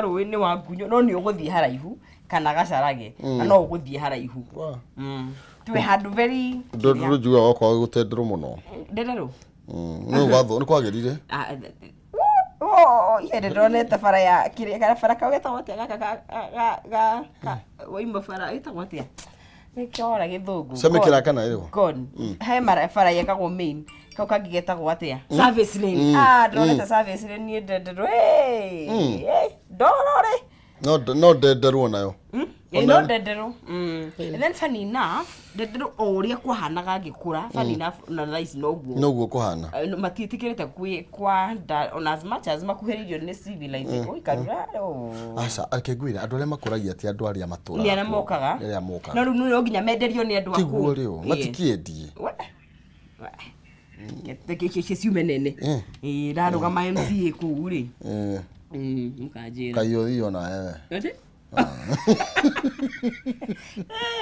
Rũĩ-inĩ wa ngunyo no nĩ ũgũthiĩ haraihu kana gacarage na no ũgũthiĩ haraihu. Twĩ handũ very Ndũndũ njugaga okorwo gũtenderwo mũno. Ndenderũ. Nĩ gwathwo nĩ kwagĩrire. Ah, oh, ihe ndĩndonete bara ya kĩrĩa kana bara kau getagwo atĩa gaka ga ga ga ga waima bara ĩtagwo atĩa nĩkĩora gĩthũngũ? Cia mĩkĩra kana ĩrĩkũ? Gone. He mara bara yekagwo main kau kangĩ getagwo atĩa? Service lane. Ah, ndonete service lane niĩ ndenderwo. Hey, hey, ndorore. No ndenderwo nayo. Ĩ, no ndenderwo. And then funny enough, ndenderwo o ũrĩa kwahanaga ngĩkũra, funny enough na thaa ici noguo. Noguo kũhana. No, matiĩtĩkĩrĩte kwĩ kwa nda ona as much as makuhĩrĩirio nĩ civilization. Oi, karura, oh. Aca, reke ngwĩre, andũ arĩa makũragia ti andũ arĩa matũraga Nĩ arĩa kuo. mokaga. Nĩ arĩa mokaga. No rĩu no nginya menderio nĩ andũ Tiguo akũu. rĩu Ĩ. matikĩendie. We. We. Ciume nene. Ĩ, ndarũgama MCA kũu rĩ. Mũkanjĩra. Kaiyo nawe we. Ati?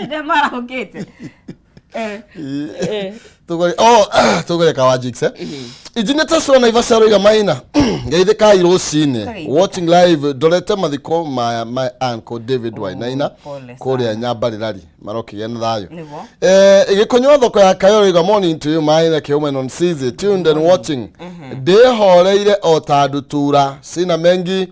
Nĩ marahũkĩte. Eh. Oh, tũgũre kawa jigs, eh? Engineer Tesla Naivasha aroiga maina geithĩkai rũcinĩ. Kageithĩka. Watching live ndorete mathiko ma my uncle David Wainaina Pole. Kũrĩa Nyambarirari, marokĩgĩa na thayũ. Nĩguo. Gĩkũnyua thoko ya Kayo roiga, "Morning to you maina kĩume on CZ, tuned and watching, ndĩhoreire o ta ndutura, sina mengi."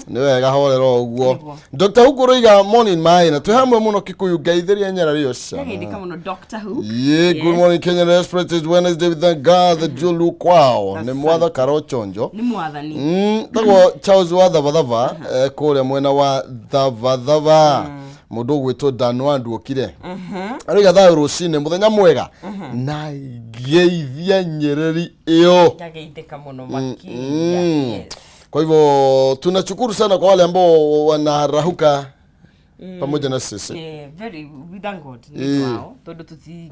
Nĩ wega, horera o ũguo. Nĩguo. Dr. Hugo roiga, "Morning maina, twĩ hamwe mũno Kikuyu, ngeithĩria nyarari ũcio." Ndageithĩka mũno, Dr. Hook. Yeah, good morning Kenya Express. It's Wednesday with thank God the Julu kwao. Nĩ mwatha karochonjo. Nĩ mwathani. Tagwo Charles wa Thavathava, kũrĩa mwena wa Thavathava. Mũndũ ũgwĩtwo Dan Wandu okire. Arauga thayũ rũcinĩ, mũthenya mwega. Na ngeithia nyereri ĩyo. Ndageithĩka mũno makĩria. Yes. Kwa hivyo tunashukuru sana kwa wale ambao wanarahuka pamoja na sisi. Very, we thank God nĩ wao tondũ tuti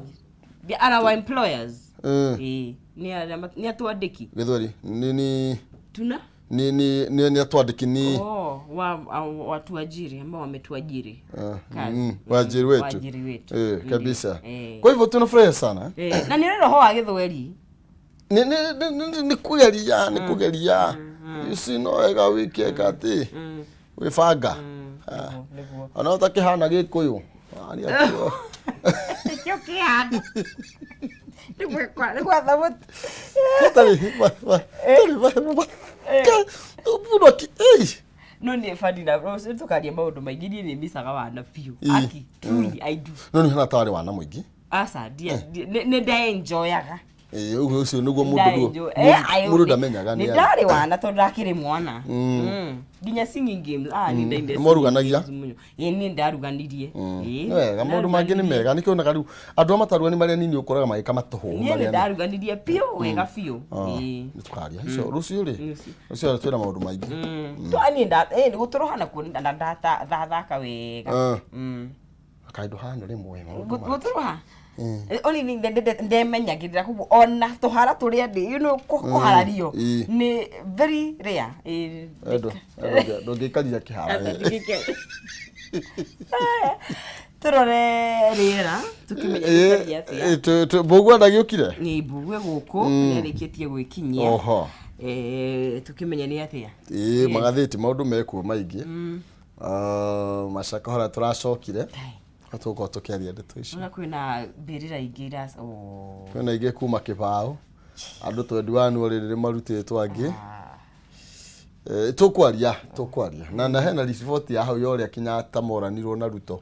they are our employers. Nĩ arĩa nĩ atwandĩki. Gĩthweri ni Tuna ni atwandĩki ni Oh, watuajiri ambao wametuajiri kazi. Waajiri wetu. Waajiri wetu. Kabisa. Eh. Kwa hivyo tunafurahia sana. Na nĩ roho wa gĩthweri. Ni kugeria, you see, no wega wiki eka ati wĩbanga. Nĩguo. Ona ũtakĩhana gĩkũyũ. Aria kuo. Nĩkĩo kĩhana nĩ gwatha mũtu. Tarĩ tarĩ mũndũ ei. No nĩ bani na rũciũ tũkaria maũndũ maingĩ. Niĩ nĩ micaga wana biũ. Aki truly I do. No nĩ hana tarĩ wana mũingĩ. Aca, nĩ ndaenjoyaga. Ĩ, ũguo ũcio nĩguo mũndũ mũndũ ndamenyaga nĩ nĩ ndarĩ wana tondũ ndakĩrĩ mwana. Nginya singing games, ah, nĩ ndainde. Nĩ mwaruganagĩa? Ĩ, nĩ ndaruganirie. Ĩ, Nĩ wega, maũndũ mangĩ nĩ mega nĩkĩo onaga rĩu andũ a matarua nĩ marĩa nini ũkoraga magĩka matũhũhũ. Niĩ nĩ marĩa nĩ ndaruganirie biũ, wega biũ. Ĩ. Nĩ tũkaria icio rũciũ rĩ. Rũciũ. Rũciũ twĩna maũndũ maingĩ. To niĩ nda ĩ gũtũrũha nakuo na ndathaka wega. Kaĩndũ hana rĩmwe maũndũ Gũtũrũha only thing ndemenyagĩrĩra koguo ona tũhara tũrĩa ndĩ kũharario nĩ very rare. Ĩ, Endo, endo, ndũngĩikarira kĩhara. Aca, tũrore rĩera tũkĩmenye gĩtariĩ atĩa. Mbũgua ndagĩũkire. Nĩ mbugue gũkũ nĩarĩkĩtie gwĩkinyia. Oho. Tũkĩmenye nĩ atĩa. Ĩ, magathĩti maũndũ mekuo maingĩ. Ah, macaka harĩa tũracokire tũgũkorwo tũkĩaria ndeto icio. Ona kwĩna mbĩrĩra ingĩ ira, oh. Kwĩna ingĩ kuma kĩbaũ andũ 21 already nĩ marutĩtwo angĩ. Tũkwaria na hena riboti ya hau ya ũrĩa Kenyatta moranirwo na Ruto.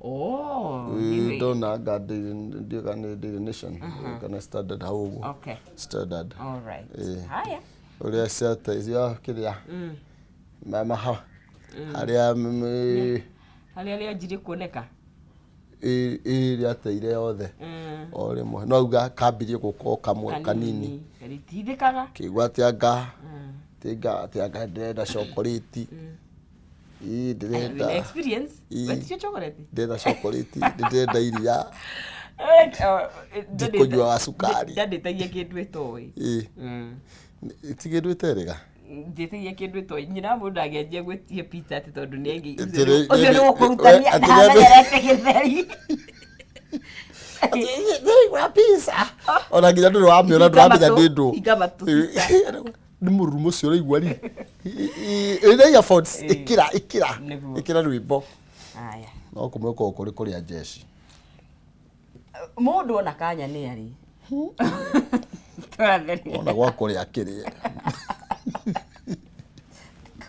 Oh, Ndona anga ndiũĩ kana nĩ Daily Nation kana Standard hau ũguo. Standard. All right. Haya. Ũrĩa ciata cia kĩrĩa maha harĩa Harĩa rĩanjirie kuoneka. Ĩ, rĩateire yothe o rĩmwe, no auga kambirie gũka o kamwe kanini. Ritithĩkaga. Kĩigua atĩ anga tinga atĩ anga ndĩrenda chocolate. Ĩ, ndĩrenda Wĩna experience. Ĩ. Wetio chocolate. Ndĩrenda chocolate, ndĩrenda iria. Ndikũnyua wa cukari. Ndandĩtagia kĩndũ ĩtoĩ. Ĩ, ti kĩndũ ĩterĩga. Ndĩtagia kĩndũ ĩtoĩ. Nyina mũndũ angĩanjia gwĩtia pizza atĩ tondũ nĩ angĩ Atĩrĩ- ũcio nĩ gũkũrutania atĩrĩ- ndamenyerete gĩtheri. Ndĩraigua pizza ona nginya ndũrĩ wamĩona, ndũramenya nĩ ndũ. Hinga matũ, sister. Nĩ mũrurumo ũcio ũraigua ri ĩna earphones. Ĩkĩra ĩkĩra. Nĩguo. Ĩkĩra rwĩmbo. Aya. No kũmwe gũkoragwo kũrĩ kũrĩa jeshi. Mũndũ ona kanya nĩ arĩ tũratheria. Ona gwa kũrĩa akĩrĩe.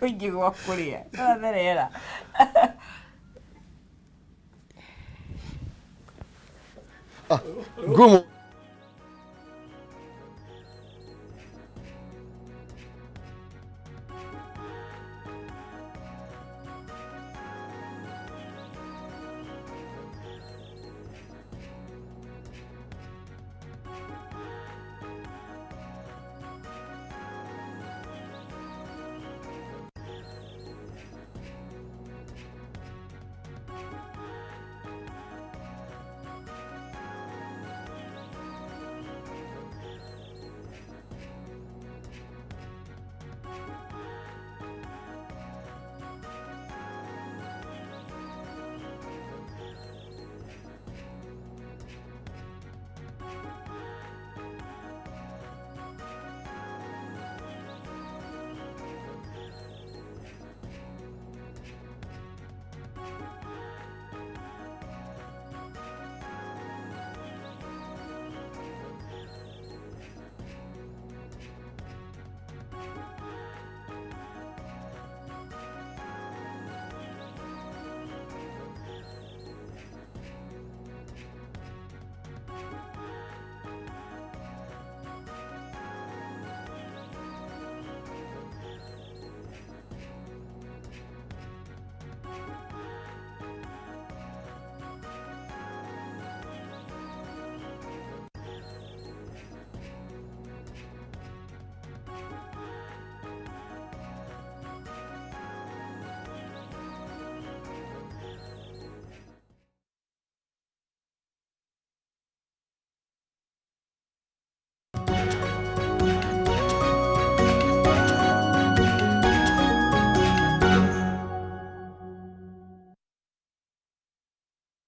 Kũingĩ gwa kũrĩa tũratherera. Ngumu.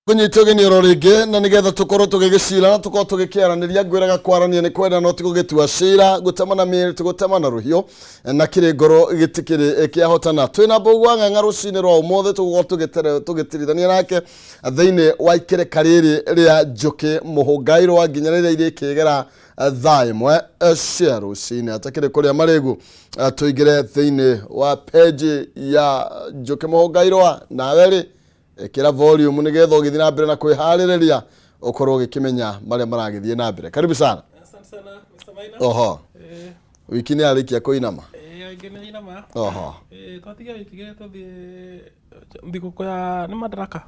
Kũnyita ũgeni oro rĩngĩ na nĩgetha tũkorwo tũgĩgĩcira na tũkorwo tũgĩkĩaranĩria. Ngwĩraga kwarania nĩ kwenda no ti gũgĩtua cira, gũtema na mĩĩrĩ ti gũtema na rũhiũ, na kĩrĩ ngoro gĩtikĩrĩ kĩahotana. Twĩna Mbũgua Ng'ang'a rũcinĩ rwa ũmũthĩ, tũgũkorwo tũgĩtirithania nake thĩinĩ wa ikereka rĩrĩ rĩa njũkĩ mũhũngairwa nginya rĩrĩa irĩkĩgera thaa 1 cia rũcinĩ. Atakĩrĩ kũrĩa marĩgu, tũingĩre thĩinĩ wa peji ya njũkĩ mũhũngairwa, nawe rĩ ĩkĩra volume nĩgetha ũgĩthiĩ na mbere na kwĩharĩrĩria ũkorwo ũgĩkĩmenya marĩa maragĩthiĩ na mbere. Karibu sana. Asante sana Mr. Maina. Oho. Wiki nĩ yarĩkia kũinama. Aingĩ nĩ inama. Oho. Twatiga wiki igĩrĩ tũthiĩ thigũkũ ya nĩ Madaraka.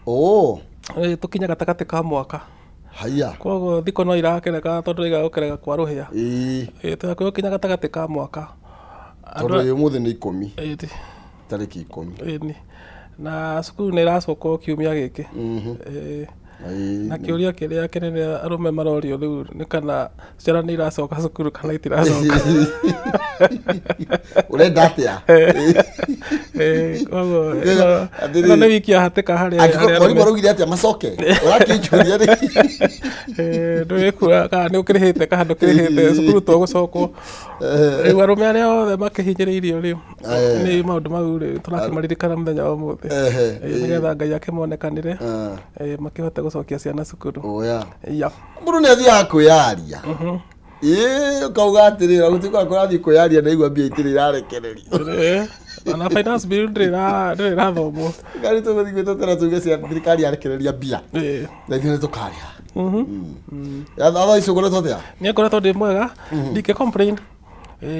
Oh. Tũkinye gatagatĩ ka mwaka. Haya. Koguo thikũ no irakereka tondũ iga gũkereka kwa rũhĩa. Tũhakuhĩ gũkinya gatagatĩ ka mwaka. Tondũ ũmũthĩ nĩ 10. Ĩĩ. Tarĩki 10. Ĩni. Na cukuru nĩ ĩracokwo kiumia gĩkĩ. Na kĩũria kĩrĩa kĩnene arũme marorio rĩu nĩ kana ciana nĩ iracoka cukuru kana itiracoka. Ũrenda atĩa? Koguo ĩno nĩ wiki ya hatĩka harĩ Angĩkorwo mwarimũ araugire atĩa macoke? Ũrakĩnjũria rĩ? Ndũgĩkura kana nĩ ũkĩrĩhĩte kana ndũkĩrĩhĩte cukuru to gũcokwo. Rĩu arũme arĩa othe makĩhinyĩrĩirio rĩ nĩ maũndũ mau rĩ tũrakĩmaririkana mũthenya wa ũmũthĩ, nĩgetha Ngai akĩmonekanĩre, makĩhote gũcokia ciana cukuru. Oya. Ya. Mũndũ nĩ athiaga kwĩyaria. Ĩĩ, ũkauga atĩrĩrĩ, gũtuĩka kũrathiĩ kwĩyaria ndaigua mbia itirĩ irarekererio. Ona finance bill ndĩrĩ ĩrathomwo. Ngari tũgũthiĩ gwĩtetera tuge cia thirikari yarekereria mbia. Na ithuĩ nĩ tũkarĩha. Thaa ici ũkoretwo atĩa? Nĩ ngoretwo ndĩ mwega, ndingĩ complain.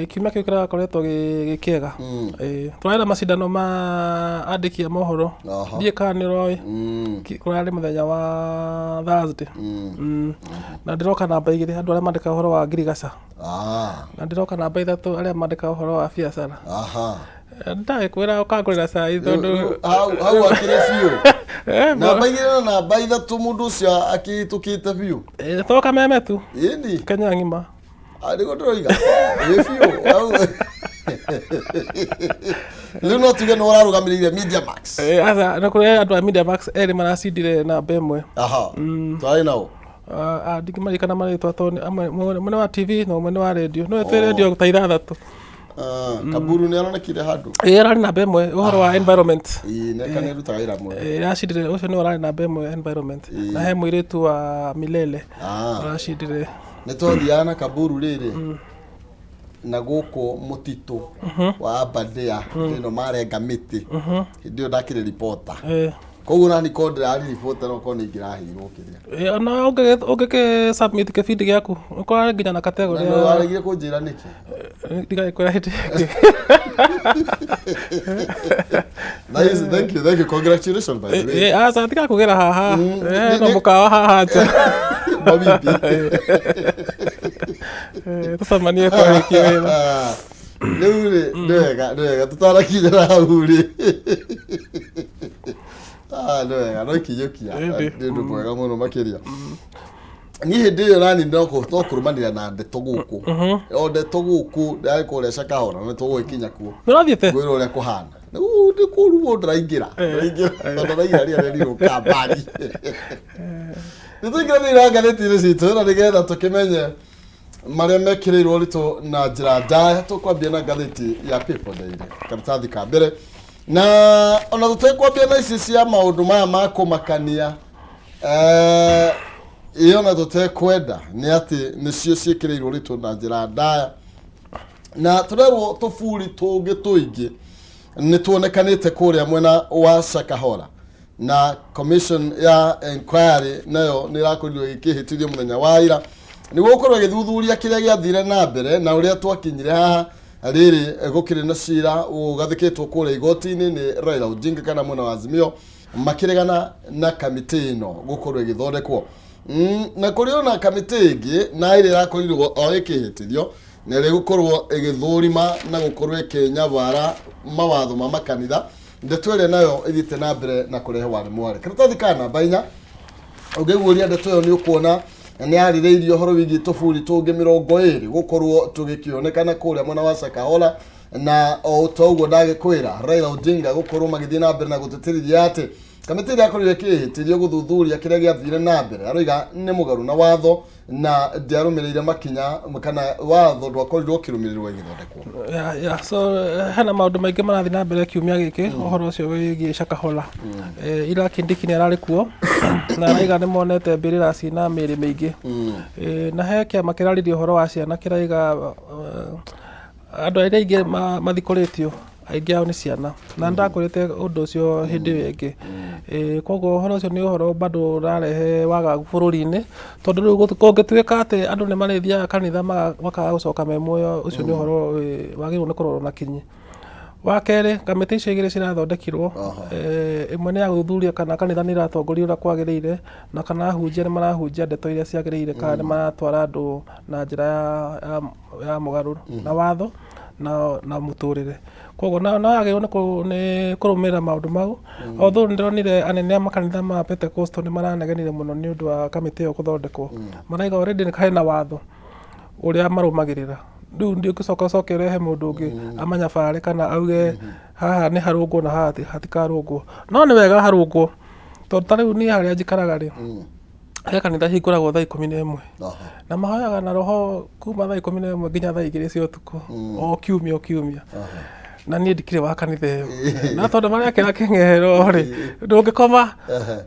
Kiumia kĩu kĩrakoretwo gĩ kĩega. Tũrarĩ na macindano ma andĩki a mohoro. Ndiũĩ kana nĩ ũroĩ. Kũrarĩ mũthenya wa Thursday. Na ndĩroka namba 2 andũ arĩa mandĩkaga ũhoro wa ngirigaca. Na ndĩroka namba 3 arĩa mandĩkaga ũhoro wa biacara. Ndagĩkwĩra ũkangũrĩra cai tondũ Hau hau akĩrĩ biũ. Namba 2 na namba 3 mũndũ ũcio akĩhĩtũkĩte biũ. To kameme tu. Ĩni. Kenya ng'ima. Nĩguo ndĩroiga. Wĩ biũ. Hau. Rĩu no tuge nĩ ũrarũgamĩrĩire Media Max. Aca, na kũrĩ andũ a Media Max erĩ maracindire namba 1. Twarĩ nao. Ah, ah, ndingĩmaririkana marĩtwa tondũ nĩ- amwe ũmwe nĩ wa TV na ũmwe nĩ wa radio no twĩ radio ta ithathatũ. Ah, Kaburu nĩ aronekire handũ. Ĩĩ, ararĩ namba ĩmwe ũhoro wa environment. Ĩĩ, nĩ kana ĩrutaga wĩra mwega. Ĩĩ, aracindire ũcio nĩwe ũrarĩ namba ĩmwe environment na he mũirĩtu wa Milele Ah. aracindire. Nĩ twathiaga na Kaburu rĩrĩ na gũkũ mũtitũ wa Aberdare ĩno marenga mĩtĩ hĩndĩ ĩyo ndakĩrĩ reporter. Koguo nani korwo ndĩrarĩ reporter no korwo nĩ ingĩraheirwo kĩrĩa. Ĩĩ, ona ũngĩkĩ submit kĩbindi gĩaku ũkorwo nginya na category Na waregire kũnjĩra nĩkĩ? Ndigagĩkwĩra hĩndĩ ĩngĩ. Nice, thank you, thank you. Congratulations, by the way. Ĩĩ, aca tiga kugĩra haha. No mũkawa haha nja. Mabibi. Tũcemanie kwarĩkia wĩra. Rĩu rĩ, nĩ wega, nĩ wega, tũtanakinyĩra hau rĩ. Ah, nĩ wega, no ikinyũkia. Ĩndĩ. Nĩ ũndũ mwega mũno makĩria. Niĩ hĩndĩ ĩyo nani no kũrũmanĩra na ndeto gũkũ. O ndeto gũkũ, ndarĩ kũrĩa Shakahola, na nĩtũgũgĩkinya kuo. Nĩ ũrathiĩte? Ngwĩra ũrĩa kũhana. Rĩu nĩ kũru mũndũ ndaraingĩra. Ndaraingĩra, tondũ ndaraingĩra rĩera rĩrirwo kambari. Nĩ tũingĩra thĩinĩ wa ngathĩti-inĩ citũ na nĩgetha tũkĩmenye marĩa mekĩrĩirwo ũritũ na njĩra ndaya. Tũkwambia na ngathĩti ya People Daily, karatathi ka mbere. Na ona tũtekwambia na ici cia maũndũ maya ma kũmakania, ĩyo ona tũtekwenda nĩ atĩ nĩcio ciĩkĩrĩirwo ũritũ na njĩra ndaya. Na tũrerwo tũburi tũngĩ tũingĩ nĩ tuonekanĩte kũrĩa mwena wa Shakahola, na commission ya inquiry nayo nĩ ĩrakorirwo ĩkĩhĩtithio mũthenya wa ira nĩguo gũkorwo ĩgĩthuthuria kĩrĩa gĩathire na mbere na ũrĩa twakinyire haha rĩrĩ gũkĩrĩ na cira ũgathĩkĩtwo kũrĩa igoti-inĩ nĩ Raila Odinga kana mwena wa Azimio makĩregana na kamĩtĩ ĩno gũkorwo ĩgĩthondekwo. Na kũrĩ ona kamĩtĩ ĩngĩ na ĩrĩa ĩrakorirwo o ĩkĩhĩtithio na ĩrĩa ĩgũkorwo ĩgĩthũrima na gũkorwo ĩkĩnyabara mawatho ma makanitha. Ndeto ĩrĩa nayo ĩthiĩte na mbere na kũrehe warĩ mwarĩ. Karatathi ka namba 4 ũngĩguũria ndeto ĩyo nĩ ũkuona nĩ yarĩrĩirie ũhoro wĩgiĩ tũburi tũngĩ 20 gũkorwo tũgĩkĩonekana kũrĩa mwena wa Shakahola, na o ta ũguo ndagĩkwĩra Raila Odinga gũkorwo magĩthiĩ na mbere na gũtĩtĩrithia atĩ kamĩtĩ ĩrĩa yakorirwo ĩkĩhĩtĩrio gũthuthuria kĩrĩa gĩathire na mbere aroiga nĩ mũgarũ na watho na ndĩarũmĩrĩire makinya kana watho ndwakorirwo ũkĩrũmĩrĩrwo ĩgĩthondekwo. Yeah. So hena maũndũ maingĩ marathiĩ na mbere kiumia gĩkĩ ũhoro ũcio wĩgiĩ Shakahola. Ira Kindiki nĩ ararĩ kuo na araiga nĩ monete mbĩrĩra ciĩna mĩĩrĩ mĩingĩ. Na he kĩama kĩraririe ũhoro wa ciana kĩraiga andũ arĩa aingĩ mathikũrĩtio aingĩ ao nĩ ciana, na nĩndakwĩrĩte ũndũ ũcio hĩndĩ ĩyo ĩngĩ. Koguo ũhoro ũcio nĩ ũhoro bado ũrarehe wagagu bũrũri-inĩ, tondũ rĩu kũngĩtuĩka atĩ andũ nĩ marĩthiaga kanitha makaga gũcoka me muoyo, ũcio nĩ ũhoro wagĩrĩirwo nĩ kũrorwo na kinyi. Wa kerĩ, kamĩtĩ icio igĩrĩ cirathondekirwo, ĩmwe nĩ ya gũthuthuria kana kanitha nĩ ĩratongorio ũrĩa kwagĩrĩire, na kana ahunjia nĩ marahunjia ndeto iria ciagĩrĩire, kana nĩ maratwara andũ na njĩra ya mũgarũ na watho na mũtũrĩre. Koguo no yagĩrĩirwo nĩ kũrũmĩrĩra maũndũ mau. Although nĩ ndĩronire anene a makanitha ma Pentecostal nĩ maranegenire mũno nĩ ũndũ wa kamĩtĩ ĩyo gũthondekwo. Marauga already hena watho ũrĩa marũmagĩrĩra. Rĩu ndũngĩcoka ũcoke ũrehe mũndũ ũngĩ amanyabare kana auge haha nĩ harũngwo na haha hatikarũngwo. No nĩ wega harũngwo tondũ ta rĩu niĩ harĩa njikaraga rĩ, he kanitha hingũragwo thaa 11 na mahoyaga na roho kuma thaa 11 nginya thaa 2 cia ũtukũ o kiumia o kiumia. Na niĩ ndikĩrĩ wa kanitha ĩyo, na tondũ marekĩra kĩng'ero rĩ, ndũngĩkoma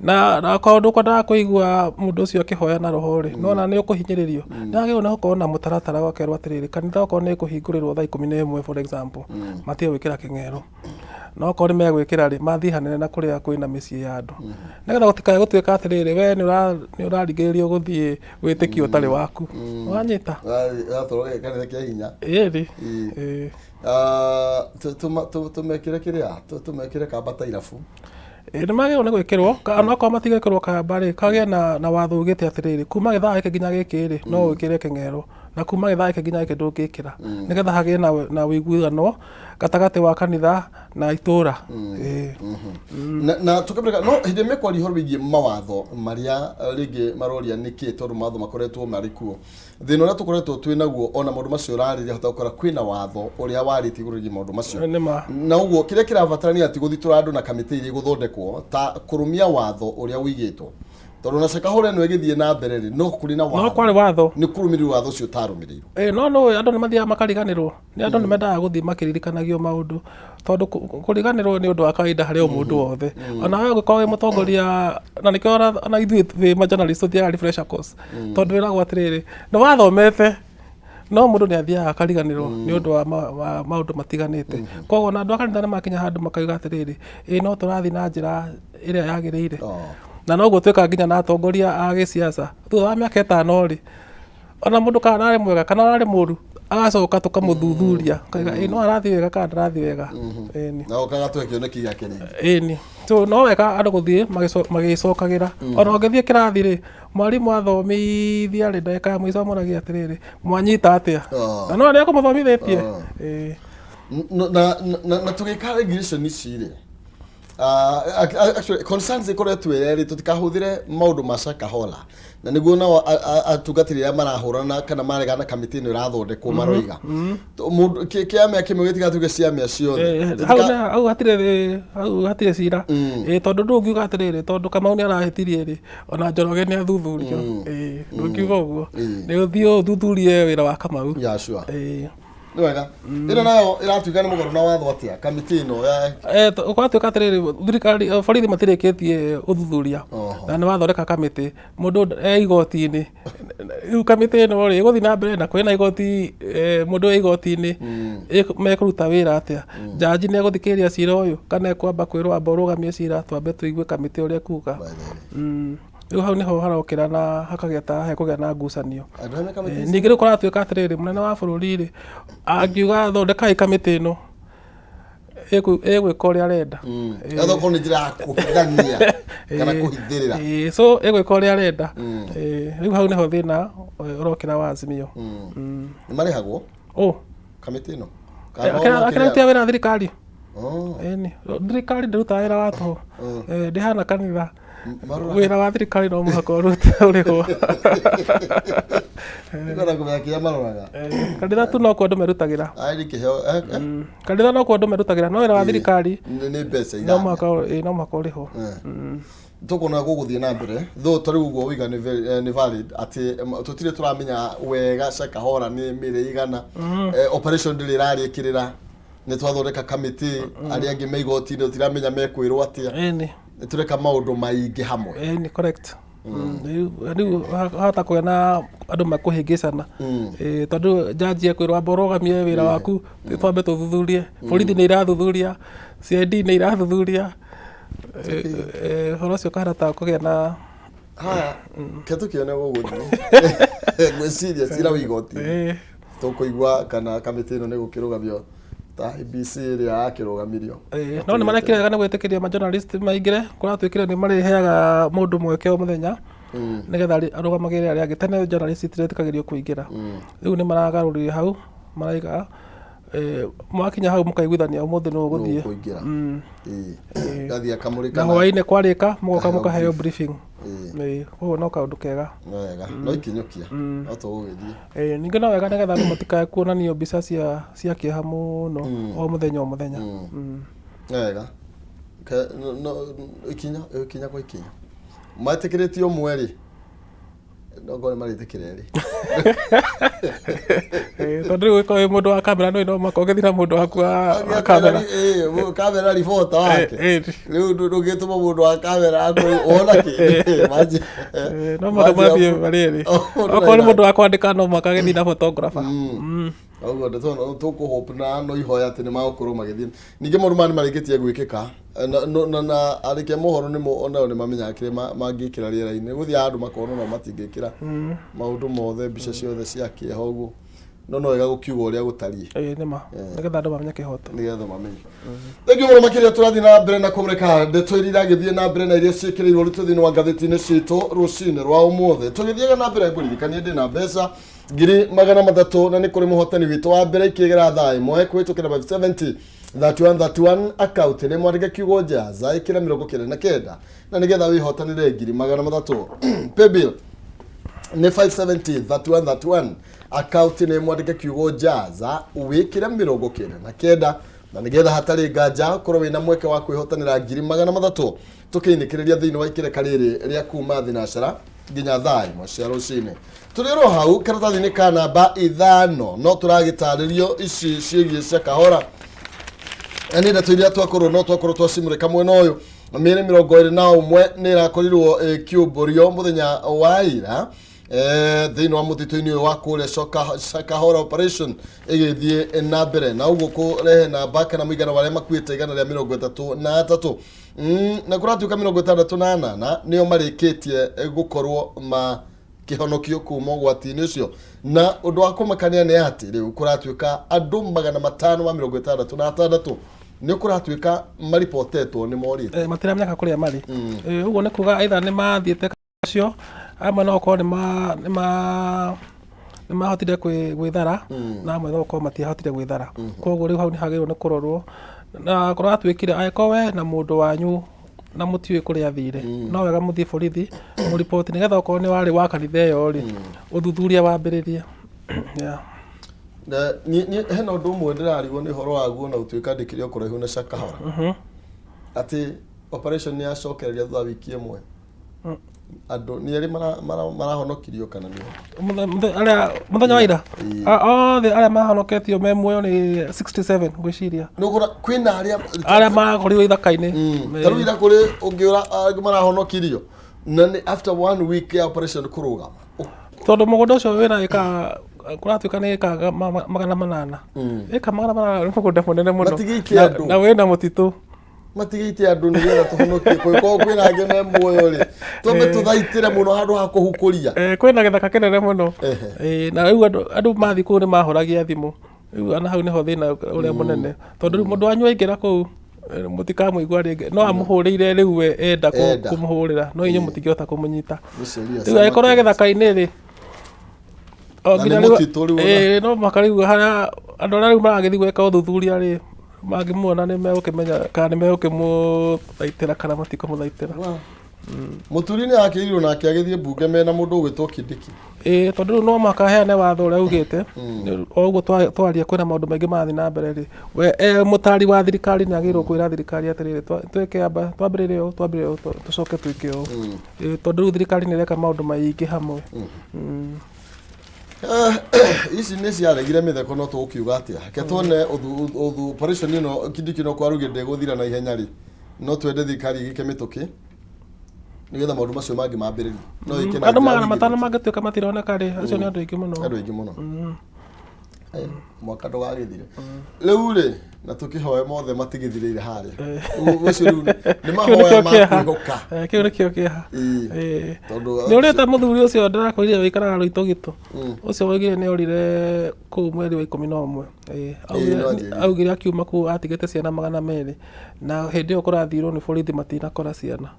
na okorwo ndũkwendaga kũigua mũndũ ũcio akĩhoya na roho rĩ, nona nĩ ũkũhinyĩrĩrio. Nĩ wagĩrĩirwo nĩ gũkorwo na mũtaratara ũgakerwo atĩrĩrĩ, kanitha okorwo nĩ ĩkũhingũrĩrwo thaa 11 for example, matige gwĩkĩra kĩng'ero. No okorwo nĩ megwĩkĩra rĩ, mathiĩ hanene na kũrĩa kwĩna mĩciĩ ya andũ, nĩgetha gũtikae gũtuĩka atĩrĩrĩ, we nĩ ũraringĩrĩrio gũthiĩ wĩtĩkio ũtarĩ waku. Wanyita? Watũrwo kanitha kĩa hinya. Ĩĩ. Tũmekĩre kĩrĩa, tũmekĩre kamba ta irabu. Ĩĩ nĩ magĩrĩirwo nĩ gwĩkĩrwo, ona okorwo matigwĩkĩrwo kamba rĩ, kagĩe na watho ugĩte atĩrĩrĩ, kuma gĩthaa gĩkĩ nginya gĩkĩ rĩ, no wĩkĩre kĩng'ero, na kuma gĩthaa gĩkĩ nginya gĩkĩ ndũngĩkĩra, nĩgetha hagĩe na ũiguano gatagatĩ wa kanitha na itũra. Ĩĩ. Na tũkĩmũreka no hĩndĩ ĩrĩa mekwaria ũhoro wĩgiĩ mawatho marĩa rĩngĩ maroria nĩkĩ tondũ mawatho makoretwo marĩ kuo, thĩna ũrĩa tũkoretwo twĩ naguo ona maũndũ macio ũrarĩria hota gũkora kwĩna watho ũrĩa warĩtie igũrũ rĩgiĩ maũndũ macio. Nĩ ma. Na ũguo kĩrĩa kĩrabatarania ti gũthitũra andũ na kamĩtĩ iria igũthondekwo ta kũrũmia watho ũrĩa ũigĩtwo. Tondũ na Shakahola ĩno ĩgĩthiĩ na mbere rĩ, no kũrĩ na No watho. kwarĩ watho. Nĩ kũrũmĩrĩrwo watho ũcio ũtarũmĩrĩirwo. Ĩ, no no andũ nĩ mathiaga makariganĩrwo. Nĩ andũ nĩ mendaga gũthiĩ makĩririkanagio maũndũ tondũ kũriganĩrwo nĩ ũndũ wa kawaida harĩ o mũndũ wothe. Ona we ũngĩkorwo wĩ mũtongoria, na nĩkĩo ona ithuĩ twĩ ma journalist tũthiaga refresher course, tondũ wĩragwo atĩrĩrĩ, nĩ wathomete no mũndũ nĩ athiaga akariganĩrwo nĩ ũndũ wa maũndũ matiganĩte. Koguo ona andũ a kanitha nĩ makinya handũ makauga atĩrĩrĩ, ĩ no tũrathiĩ na njĩra ĩrĩa yagĩrĩire. Na noguo twĩkaga nginya na atongoria a gĩsiasa. Thutha wa mĩaka ĩtano rĩ, ona mũndũ kana ararĩ mwega kana ararĩ mũru, agacoka tũkamũthuthuria, akauga ĩ no arathiĩ wega kana ndarathiĩ wega. Ĩni. Na okaga tũhe kĩoneki gĩake rĩngĩ. Ĩni. So no wega andũ gũthiĩ magĩcokagĩra. Ona ũngĩthiĩ kĩrathi rĩ, mwarimũ athomithia rĩ, ndagĩka ya mũico amũragia atĩrĩrĩ, mwanyita atĩa? Na no arĩa akũmũthomithĩtie. Ĩĩ. Na tũgĩka regulation ici rĩ, actually concerns ikoretwo ĩrĩ tũtikahũthĩre maũndũ ma Shakahola na nĩguo nao atungatĩri arĩa marahũrana kana maregana na kamĩtĩ ĩno ĩrathondekwo maroiga Mũndũ- kĩama kĩmwe gĩtigatuĩke ciama ciothe. Hau hau hatirĩ cira. Tondũ ndũngiuga atĩrĩrĩ, tondũ Kamau nĩ arahĩtirie rĩ, ona Njoroge nĩ athuthurio. Ndũngiuga ũguo. Nĩ ũthiĩ ũthuthurie wĩra wa Kamau. Yeah, sure. Nĩ wega. Ĩno nayo ĩratuĩka nĩ mũgarũ na watho atĩa kamĩtĩ ĩno ya Ũgatuĩka atĩrĩrĩ, thirikari, borithi matirĩkĩtie ũthuthuria. Na nĩ wathondeka kamĩtĩ, mũndũ e igoti-inĩ, rĩu kamĩtĩ ĩno rĩ, ĩgũthiĩ na mbere na kwĩna igoti, mũndũ e igoti-inĩ, mekũruta wĩra atĩa? Njanji nĩ egũthikĩrĩria cira ũyũ kana ekwamba kwĩrwo amba ũrũgamie cira twambe tũigue kamĩtĩ ũrĩa ĩkuga? Rĩu hau nĩho harokĩra na hakagĩa ta hekũgĩa na ngucanio. Andũ arĩa me kamĩtĩ ici? Ningĩ rĩu kũratuĩka atĩrĩrĩ, mũnene wa bũrũri rĩ, angiuga thondekai kamĩtĩ ĩno, ĩgwĩka ũrĩa arenda. Ethwo korwo nĩ njĩra ya kũhithania kana kũhithĩrĩra. So ĩgwĩka ũrĩa arenda. Rĩu hau nĩho thĩna ũrokĩra wa Azimio. Nĩ marĩhagwo Ũ. kamĩtĩ ĩno? Kana no mokĩre- Akĩrarutia wĩra thirikari. Oh. Ĩni, thirikari ndĩrutaga wĩra wa tũhũ. Ndĩhana kanitha. Maroraga. Wĩra wa thirikari no mũhaka ũrute ũrĩhwo. Nĩkwenda kũmenya kĩrĩa maroraga. Kanitha tu nokuo andũ merutagĩra. Ai nĩ kĩheo. Kanitha nokuo andũ merutagĩra, no wĩra wa thirikari Nĩ mbeca no iraria. mũhaka no mũhaka ũrĩhwo. Tũkuona gũgũthiĩ na mbere though ta rĩu ũguo ũiga nĩ nĩ valid atĩ tũtirĩ tũramenya wega Shakahola nĩ mĩrĩ igana. Operation ndĩrĩ ĩrarĩkĩrĩra, nĩ twathondeka kamĩtĩ, arĩa angĩ me igoti-inĩ tũtiramenya mekwĩrwo atĩa. Ĩni. Nĩ tũreka maũndũ maingĩ hamwe. Ĩni, correct. Rĩu hahota kũgĩa na andũ makũhĩngĩcana. Tondũ jaji ekwĩrwo amba ũrũgamie wĩra waku, twambe tũthuthurie. Borithi nĩ irathuthuria, CID nĩ irathuthuria. Ũhoro ũcio ũkahana ta kũgĩa na Haya, ke tũkĩone gũgũthiĩ. Ngwĩciria cira wĩ igoti-inĩ. Tũkũigua kana kamĩtĩ ĩno nĩ gũkĩrũgamio ta IEBC ĩrĩa yakĩrũgamirio. No nĩ marekire wega nĩ gwĩtĩkĩria ma journalist maingĩre. Kũratuĩkire nĩ marĩheaga mũndũ mweke o mũthenya nĩgetha arũgamagĩrĩre arĩa angĩ. Tene journalist itiretĩkagĩrio kũingĩra. Rĩu nĩ maragarũrire hau, maraiga mwakinya hau mũkaiguithania ũmũthĩ nũ ũgũthiĩ. Nũ ũkũingĩra. Ĩĩ. Gathiĩ akamũrĩka Na na hwaĩ-inĩ kwarĩka mũgoka kaheo mũkaheo brief. briefing. Ĩĩ, koguo no kaũndũ kega. Nĩ wega. No ikinyũkia. No tũgũgĩthiĩ. Ĩĩ, ningĩ no wega nĩgetha andũ matikae kuonanio mbica cia kĩeha mũno o mũthenya o mũthenya. Nĩ wega. No, ikinya, ikinya kwa ikinya. Metĩkĩrĩtio ũmwe rĩ, no ngorwo nĩ marĩtĩkĩra erĩ. Tondũ rĩu ũgĩkorwo wĩ mũndũ wa kamera no no mũhaka ũgĩthiĩ na mũndũ waku wa kamera. Kamera reporter wake. Rĩu ndũngĩtũma mũndũ wa kamera akwĩre wona kĩ. Imagine. No mũhaka mathiĩ marĩ erĩ. Okorwo nĩ mũndũ wa kwandĩka no mũhaka agĩthiĩ na photographer. Ũguo tũkũ hope na no ihoya atĩ nĩ magũkorwo magĩthiĩ. Ningĩ maũndũ maya nĩ marĩkĩtie gwĩkĩka na arĩkia mohoro nĩmo onao nĩ mamenyaga kĩrĩa mangĩkĩra rĩera-inĩ. Gũthiaga andũ makona onao matingĩkĩra maũndũ mothe, mbica ciothe cia kĩeha ũguo. No no wega gũkiuga ũrĩa gũtariĩ. Ĩĩ nĩ ma. Nĩgetha andũ mamenye kĩhoto. Nĩgetha mamenye. Thengiũ mũno makĩria tũrathiĩ na mbere na kũmũrĩka ndeto iria iragĩthiĩ na mbere na iria ciĩkĩrĩirwo ũritũ thĩinĩ wa ngathĩti-inĩ citũ rũcinĩ rwa ũmũthĩ. Tũgĩthiaga na mbere ngũririkanie ndĩ na mbeca 300,000 na nĩ kũrĩ mũhotani witũ wa mbere ikĩgera thaa ĩmwe kũhĩtũkĩra 570 31 31 akaunti nĩ mwandĩke kiugo Jaza ĩkĩra 99 na nĩgetha wĩhotanĩre 300,000. Paybill nĩ 570 31 31 akaunti nĩ mwandĩke kiugo Jaza wĩkĩre 99. Na nĩgetha hatarĩ nganja ũkorwo wĩna mweke wa kwĩhotanĩra 300,000 tũkĩinĩkĩrĩria thĩinĩ wa ikereka rĩrĩ rĩa kuma thinacara nginya thaa 1 cia rũcinĩ. Tũrĩ oro hau karatathi-inĩ ka namba 5 no tũragĩtarĩrio ici ciĩgiĩ Shakahola. Na nĩ ndeto iria twakorwo no twakorwo twacimũrĩka mwena ũyũ. Mĩĩrĩ 21 nĩ ĩrakorirwo ĩkĩũmbũrio mũthenya wa ira thĩinĩ wa mũtitũ-inĩ ũyũ wa kũrĩa Shakahola operation ĩgĩthiĩ na mbere na ũguo kũrehe namba kana mũigana wa arĩa makuĩte 133. Na kũratuĩka 68 nĩo marĩkĩtie gũkorwo makĩhonokio kuma ũgwati-inĩ ũcio. Na ũndũ wa kũmakania nĩ atĩ rĩu kũratuĩka andũ 566 nĩ kũratuĩka maripotetwo nĩ morĩte. Matiramenyeka kũrĩa marĩ. Ũguo nĩ kuga either nĩ mathiĩte acio amwe no gũkorwo nĩ mahotire gwĩthara na amwe no gũkorwo matiahotire gwĩthara. Koguo rĩu hau nĩ hagĩrĩirwo nĩ kũrorwo na kũratuĩkire angĩkorwo we na mũndũ wanyu na mũtiũĩ kũrĩa athire, no wega mũthiĩ borithi mũriboti nĩgetha okorwo nĩ warĩ wa kanitha ĩyo rĩ, ũthuthuria wambĩrĩrie. Yeah. Na hena ũndũ ũmwe ndĩrarigwo nĩ ũhoro waguo na gũtuĩka ndĩkĩrĩ o kũraihu na Shakahola. Atĩ operation nĩ yacokereria thutha wa wiki ĩmwe. Andũ nĩ erĩ marahonokirio kana nĩ Mũthenya wa ira othe arĩa mahonoketio me muoyo nĩ 67 ngwĩciria. Nĩ ũkũra kwĩna arĩa arĩa makorirwo ithaka-inĩ. Ta rĩu ira kũrĩ ũngĩ angĩ marahonokirio na nĩ after one week ya operation kũrũgama. Tondũ mũgũnda ũcio wĩna ĩka kũratuĩka nĩ ĩka 800. Ĩka 800 nĩ mũgũnda mũnene mũno. Matigĩte andũ. Na wĩna mũtitũ. Matigĩte andũ nĩgetha tũhonokie kũngĩkorwo kwĩna angĩ me muoyo rĩ, twambe tũthaitĩre mũno handũ ha kũhukũria. Kwĩna gĩthaka kĩnene mũno. Na rĩu andũ mathiĩ kũu nĩ mahoragia thimũ. Rĩu ona hau nĩho thĩna ũrĩa mũnene. Tondũ rĩu mũndũ wanyu aingĩra kũu mũtikamũigua rĩngĩ. No amũhũrĩire rĩu we enda kũmũhũrĩra no inyuĩ mũtingĩhota kũmũnyita. Rĩu angĩkorwo e gĩthaka-inĩ rĩ, o nginya rĩu no mũhaka rĩu harĩa andũ arĩa rĩu maragĩthiĩ gwĩka ũthuthuria rĩ, mangĩmuona nĩ megũkĩmenya kana nĩ megũkĩmũthaitĩra kana matikũmũthaitĩra. Mũturi nĩ akĩrirwo nake agĩthiĩ mbunge mena mũndũ ũgwĩtwo Kindiki. Ĩĩ, tondũ rĩu no mũhaka aheane watho ũrĩa augĩte. O ũguo twaria kwĩna maũndũ maingĩ marathiĩ na mbere rĩ, we e mũtari wa thirikari nĩ agĩrĩirwo kwĩra thirikari atĩrĩrĩ, twĩke amba twambĩrĩrie ũũ, twambĩrĩrie ũũ, tũcoke twĩke ũũ. Ĩĩ, tondũ rĩu thirikari nĩ ĩreka maũndũ maingĩ hamwe. Ici nĩ ciaregire mĩtheko no tũgũkiuga atĩa? Reke tuone operation ĩno Kindiki no kwarugire ndĩgũthira na ihenya rĩ, no twende thirikari ĩgĩke mĩtũkĩ nĩgetha maũndũ macio mangĩ mambĩrĩrie. No ĩke na Andũ njĩra 500 nyingĩ. mangĩtuĩka matironeka rĩ, acio nĩ andũ aingĩ mũno. Andũ aingĩ mũno. Mwaka ndũgagĩthire. Rĩu rĩ, na tũkĩhoe mothe matigĩthirĩire harĩa. Ũcio rĩu nĩ Kĩu mahoya nĩkĩo ma kĩeha. kwĩhoka. Kĩu nĩkĩo kĩeha. Tondũ Nĩ ũrĩte mũthuri ũcio ndĩrakwĩrire wĩikaraga Rũitũgitũ. Ũcio woigire nĩ orire kũu mweri wa 11. No anjĩrire. Augire akiuma kũu atigĩte ciana 200. Na hĩndĩ ĩyo kũrathirwo nĩ borithi matinakora ciana.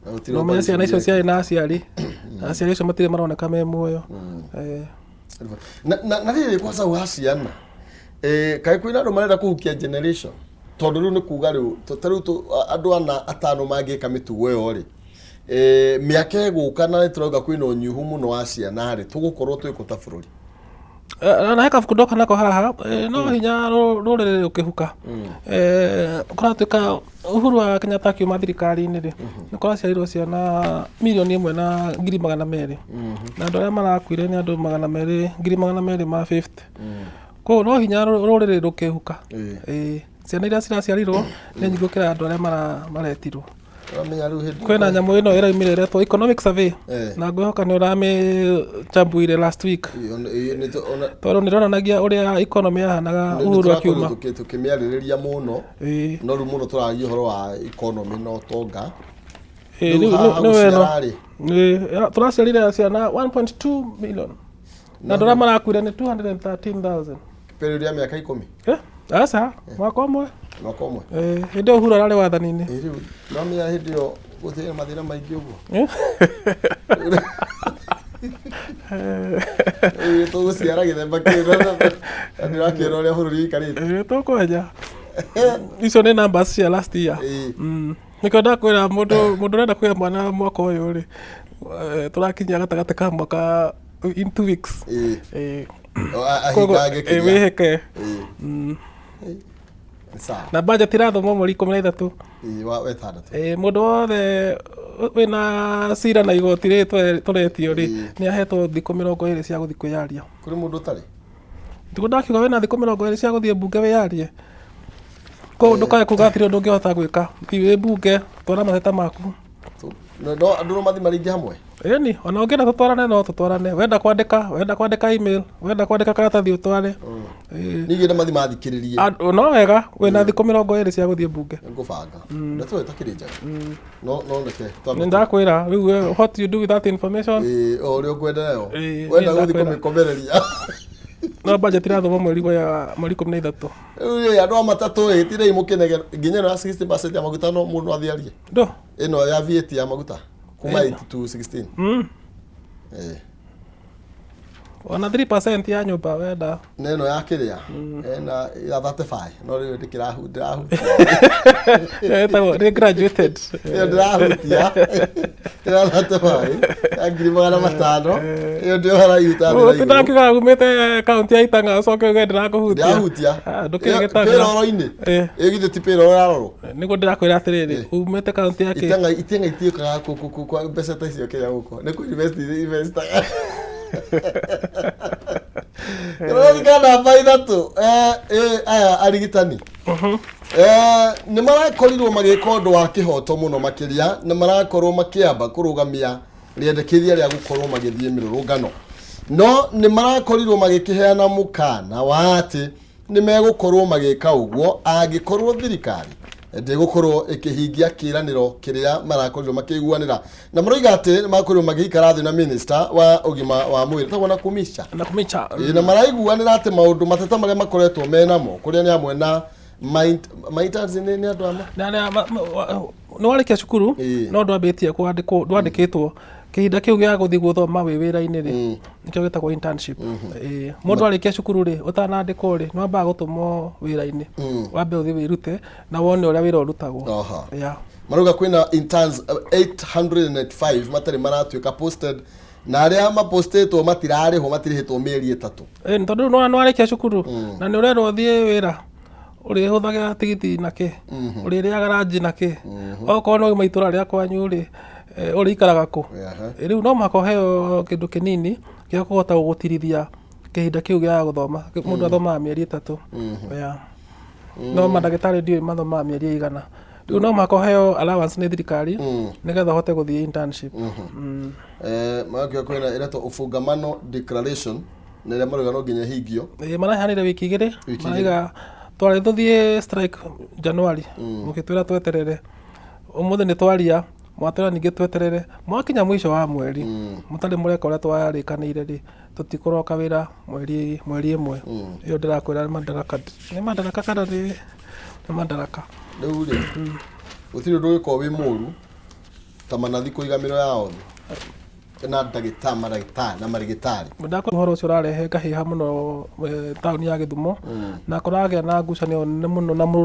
Na gũtirĩ No menye ciana icio operation ciarĩ na aciari. Aciari acio matirĩ maroneka me muoyo. Na rĩrĩ kwanza wa ciana, kaĩ kwĩna andũ marenda kũhukia generation, tondũ rĩu nĩ kuga rĩu ta rĩu andũ ana atano mangĩka mĩtugo ĩyo rĩ, mĩaka ĩgũka na nĩ tũrauga kwĩna ũnyihu mũno wa ciana rĩ, tũgũkorwo twĩkũ ta bũrũri? Na he kabuku ndoka nako haha, no hinya rũrĩrĩ rũkĩhuka. Kũratuĩka Uhuru wa Kenyatta akiuma thirikari-inĩ rĩ, nĩ kũraciarirwo ciana 1,100,200. Na andũ arĩa marakuire nĩ andũ 200, 250,000. Koguo no hinya rũrĩrĩ rũkĩhuka. Ciana iria ciraciarirwo nĩ nyingĩ gũkĩra andũ arĩa maretirwo. Ũramenya rĩu hĩndĩ Kwĩna nyamũ ĩno ĩraumire ĩretwo economic survey. Na ngwĩhoka nĩ ũramĩchambuire last week. Tondũ nĩ ĩronanagia ũrĩa economy yahanaga Uhuru akiuma. Tũkĩmĩarĩrĩria mũno. No rĩu mũno tũraria ũhoro wa economy na ũtonga. Rĩu Rĩu haha nĩ weno. gũciara rĩ. Tũraciarire ciana 1.2 million. Na andũ arĩa marakuire nĩ 213,000. Period ya mĩaka 10. Aca, mwaka ũmwe. Mwaka ũmwe. Hĩndĩ ĩyo Uhuru ararĩ wathani-inĩ. Rĩu no menya hĩndĩ ĩyo gũtirĩ na mathĩna maingĩ ũguo. Rĩu tũgũciara gĩthemba kĩu na nĩũrakĩona ũrĩa bũrũri ũikarĩte. Tũkwenja. Icio nĩ numbers cia last year. Nĩkĩo ndakwĩra mũndũ ũrenda kũgĩa mwana mwaka ũyũ rĩ, tũrakinyia gatagatĩ ka mwaka in 2 weeks. Koguo, Ahingange kĩrĩa. Wĩhĩke. Nĩ sawa. Na budget irathomwo mweri 13. Ĩĩ, wa wetandatũ. Mũndũ wothe wĩna cira na igoti rĩ tũretio rĩ, nĩ ahetwo thikũ 20 cia gũthiĩ kwĩyaria. Kũrĩ mũndũ ũtarĩ? Thikũ ndakiuga wĩna thikũ 20 cia gũthiĩ mbunge wĩyarie. Koguo ndũkae kuga hatirĩ ũndũ ũngĩhota gwĩka. Thiĩ wĩ mbunge, twara mateta maku. No andũ no mathiĩ maringe hamwe? Ĩni, ona ũngĩenda tũtwarane no tũtwarane. Wenda kwandĩka, wenda kwandĩka email, wenda kwandĩka karatathi ũtware. Niĩ ngĩenda mathiĩ mathikĩrĩrie. No wega, wĩna thikũ 20 cia gũthiĩ mbunge. Ngũbanga. Ndeto ĩyo ĩtakĩrĩ njega. No no reke twambe. Nĩ ndakwĩra, rĩu we, what you do with that information? Ĩĩ, o ũrĩa ũkwenda nayo. Ĩĩ, Wenda nĩ gũthiĩ ndakwĩra. kũmĩkomereria. No budget irathomwo mweri wa mweri 13. Rĩu rĩ, andũ a matatũ ĩ, tirei mũkĩnegena. Nginya ĩno ya 60% ya maguta no mũndũ no athiĩ arie. Ndo. Ĩno ya VAT ya maguta kuma 8 to 16. Eh. Ona 3% ya nyũmba wenda. Na ĩno ya kĩrĩa ĩna ya 35 no rĩu ndĩkĩrahu ndĩrahutia. Ĩtagwo nĩ graduated. Ĩyo ndĩrahutia. Ĩyo ya 35 ya 500,000 ĩyo ndĩyo haraihu ta thĩ na igũrũ. Ndakiuga umĩte kaunti ya Itang'a ũcoke uge ndĩrakũhutia. Ndĩrahutia. Ah, ndũkĩrĩ Gĩtang'a. Payroll-inĩ. Ĩyo githĩ ti payroll ĩrarorwo. Nĩguo ndĩrakwĩra atĩrĩrĩ, umĩte kaunti ya kĩ? Itang'a itang'a itiũkaga kwa mbeca ta icio Kenya gũkũ. Nĩ kũ invest investaga. Kĩroreri ka namba 3, aya arigitani. Nĩ marakorirwo magĩka ũndũ wa kĩhoto mũno makĩria, na marakorwo makĩamba kũrũgamia rĩendekithia rĩa gũkorwo magĩthiĩ mĩrũrũngano. No nĩ marakorirwo magĩkĩheana mũkana wa atĩ nĩ megũkorwo magĩka ũguo angĩkorwo thirikari ndĩgũkorwo ĩkĩhingia kĩranĩro kĩrĩa marakorirwo makĩiguanĩra. Na maroiga atĩ nĩ makorirwo magĩikara thĩ na minister wa ũgima wa mwĩrĩ etagwo Nakhumicha. Nakhumicha. Ĩĩ, na maraiguanĩra atĩ maũndũ mateta marĩa makoretwo menamo kũrĩa nĩ hamwe na Maitans nĩ andũ ama? Na, na, ma, ma, wa, nĩ warĩkia cukuru, no ndwambĩtie kwandĩkwo, ndwandĩkĩtwo. Kĩhinda kĩu gĩa gũthiĩ gũthoma wĩ wĩra-inĩ rĩ, nĩkĩo gĩtagwo internship. Mũndũ arĩkia cukuru rĩ, ũtanandĩkwo rĩ, nĩ wambaga gũtũmwo wĩra-inĩ. Wambe ũthiĩ wĩrute na wone ũrĩa wĩra ũrutagwo. Marauga kwĩna interns 895 matarĩ maratuĩka posted, na arĩa mapostĩtwo matirarĩhwo, matirĩhĩtwo mĩeri 3. Nĩ tondũ rĩu nĩ warĩkia cukuru na nĩ ũrerwo ũthiĩ wĩra, ũrĩhũthagĩra tigiti na kĩ, ũrĩrĩaga ranji na kĩ, okorwo no uma itũra rĩa kwanyu rĩ, ũrĩikaraga kũ? Rĩu no mũhaka ũheo kĩndũ kĩnini gĩa kũhota gũgũtirithia kĩhinda kĩu gĩa gũthoma. Mũndũ athomaga mĩeri 3. No mandagĩtarĩ ndiũĩ mathomaga mĩeri ĩigana. Rĩu no mũhaka ũheo allowance nĩ thirikari nĩgetha ũhote gũthiĩ internship. Magakiuga kwĩna ĩretwo Ufungamano Declaration, na ĩrĩa marauga no nginya ĩhingio. Maraheanire wiki igĩrĩ, Wiki igĩrĩ. marauga twarĩ tũthiĩ strike January, mũgĩtwĩra tweterere. Ũmũthĩ nĩ twaria, mwatwĩra ningĩ tweterere. Mwakinya mũico wa mweri, mũtarĩ mũreka ũrĩa twarĩkanĩire rĩ, tũtikũroka wĩra mweri 1. Ĩyo ndĩrakwĩra nĩ Madaraka. Nĩ Madaraka kana nĩ Madaraka? Rĩu rĩ, gũtirĩ ũndũ ũngĩkorwo wĩ mũru ta manathi kũiga mĩro yao thĩ. Na ndagĩtarĩ, maragĩtarĩ, na marĩgĩtarĩ. Ndakwa ũhoro ũcio ũrarehe ngahĩha mũno taũni ya Gĩthumo, na kũragĩa na ngucanio nene mũno na mũrũ.